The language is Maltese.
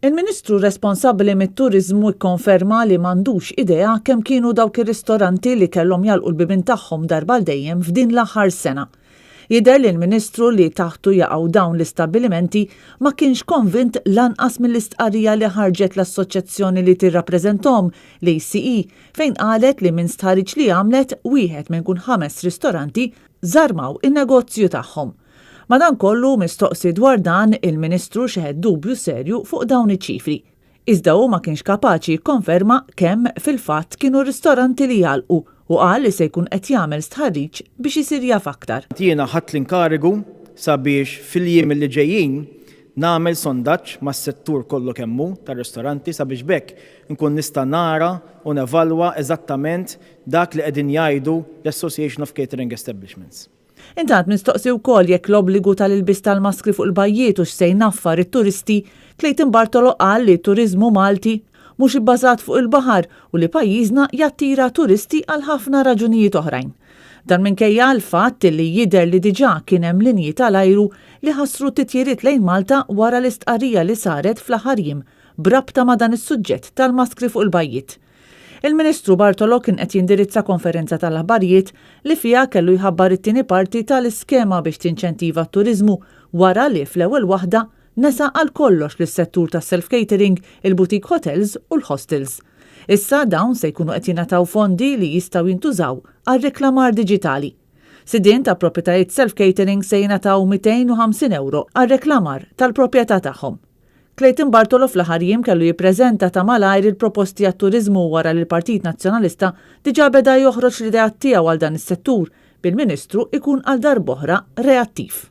Il-Ministru responsabbli mit-turiżmu kkonferma li m'għandux idea kemm kienu dawk ir-ristoranti li kellhom jagħlqu l-bibien tagħhom darba għal dejjem f'din l-aħħar sena. Jidher li l-Ministru li taħtu jaqgħu dawn l-istabbilimenti ma kienx konvint lanqas mill-istqarrija li ħarġet l-assoċjazzjoni li tirrappreżenthom, l-ACE, fejn qalet li minn stħarriġ li għamlet, wieħed minn kull ħames ristoranti żarmaw in-negozju tagħhom. Madankollu, mistoqsi dwar dan, il-Ministru xeħet dubju serju fuq dawn iċ-ċifri. Iżda hu ma kienx kapaċi jikkonferma kemm fil-fatt kienu r-ristoranti li għalqu u qal li se jkun qed jagħmel stħarriġ biex isir jaf aktar. Jiena ħadt l-inkarigu sabiex fil-jiem li ġejjin nagħmel sondaġġ mas-settur kollu kemm hu tar-ristoranti sabiex b'hekk inkun nista' nara u nevalwa eżattament dak li qegħdin jgħidu l-Association of Catering Establishments. Intant mistoqsi wkoll jekk l-obbligu tal-ilbies tal-maskri fuq il-bajjiet hux se jnaffar it-turisti, Clayton Bartolo qal li t-turiżmu Malti mhux ibbażat fuq il-baħar u li pajjiżna jattira turisti għal ħafna raġunijiet oħrajn. Dan minkejja l-fatt li jidher li diġà kien hemm linji tal-ajru li ħassru titjiriet lejn Malta wara l-istqarrija li saret fl-aħħar jiem b'rabta ma' dan is-suġġett tal-maskri fuq il-bajjiet. Il-Ministru Bartolo kien qed jindirizza konferenza tal-aħbarijiet li fiha kellu jħabbar it-tieni parti tal-iskema biex tinċentiva t-turiżmu wara li fl-ewwel waħda nesa għal kollox lis-settur tas-self-catering, il-boutique hotels u l-hostels. Issa dawn se jkunu qed jingħataw fondi li jistgħu jintużaw għal reklamar diġitali. Sidien ta' proprjetajiet self-catering se jingħataw 250 ewro għar-reklamar tal-proprjetà tagħhom. Clayton Bartolo fl-aħħar jiem kellu jippreżenta ta' malajr il-proposti għat-turiżmu wara li l-Partit Nazzjonalista diġà beda joħroġ l-ideat tiegħu għal dan is-settur, bil-Ministru ikun għal darb'oħra reattiv.